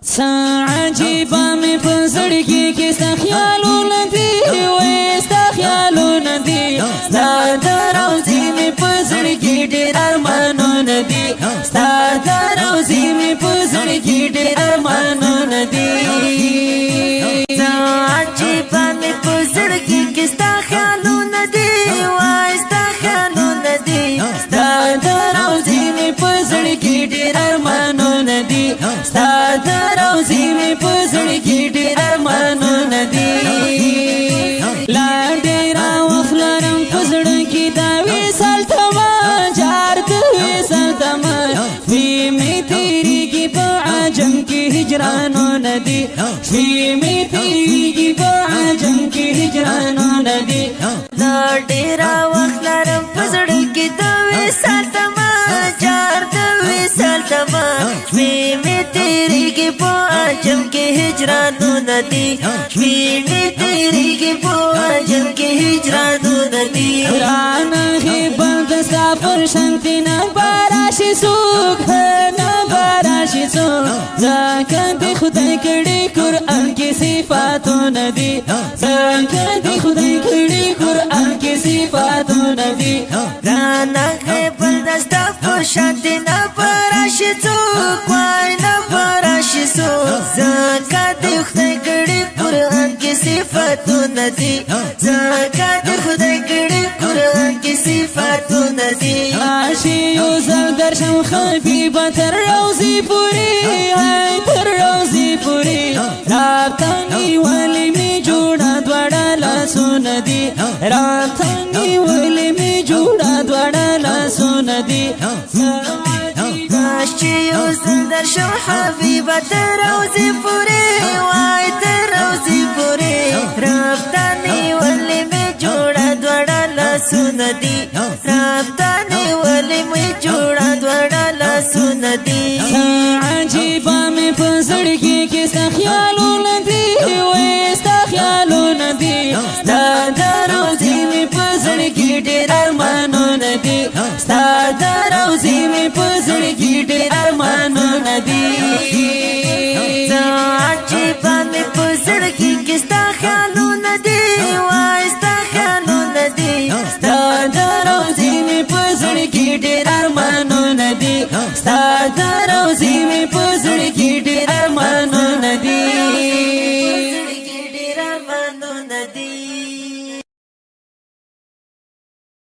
څه عجیبه مې په زړګي کې ستا خیالونه دي، وې ستا خیالونه دي. ستا د روضې مې په زړګي ډېر ارمانونه دي، ستا د روضې مې په زړګي ډېر ارمانونه دي. څه عجیبه مې په زړګي کې ستا خیالونه دي، وای ستا خیالونه دي. ستا د روضې مې په زړګي ډېر ارمانونه دي، ستا د روضې مې په زړګي ډېر ارمانونه دي. لا ډېره وخت لرم په زړه کې دا وصال ته ما، جار د وصال ته ما. شپې مې تېرېږي په عجم کې هجرانونه دي، شپې مې تېرېږي په عجم کې هجرانونه دي. لا ډېره وخت لرم په زړه کې د وصال ته ما، جار د وصال ته ما. شپې مې تېرېږي په عجم کې هجرانونه دي، شپې مې تېرېږي په عجم کې هجرانونه دي. رانه غیبل د ستا پر شانتي نه باراشي څوک، نه باراشي څوک. ځکه دې خدای کړي قرآن کې صفاتونه دي، ځکه دې خدای کړي قرآن کې صفاتونه دي. رانه غیبل د ستا پر شانتي نه باراشي څوک، وای نه باراشي څوک. ځکه دې خدای کړي قرآن کې صفاتونه دي، ځکه دې خدای کړي قرآن کې صفاتونه دي. راشي یو ځل درشم حبیبه تر روضې پورې، های تر روضې پورې. راته نیولې مې جوړه دواړه لاسونه دي، راته نیولې مې جوړه دواړه لاسونه دي. راشي یو ځل درشم حبیبه تر روضې پورې، وای تر روضې پورې. رابطه نیولې مې جوړه دواړه لاسونه دي، رابطه نیولې مې جوړه دواړه لاسونه دي. څه عجیبه مې په زړګي کې ستا خیالونه دي، وې ستا خیالونه دي. ستا د روضې مې په زړګي ډېر ارمانونه دي، ستا د روضې مې په زړګي ډېر ارمانونه دي. څه عجیبه مې په زړګي کې ستا خیالونه دي، وای ستا خیالونه دي. ستا د روضې مې په زړګي ډېر ارمانونه دي، ستا د روضې مې په زړګي ډېر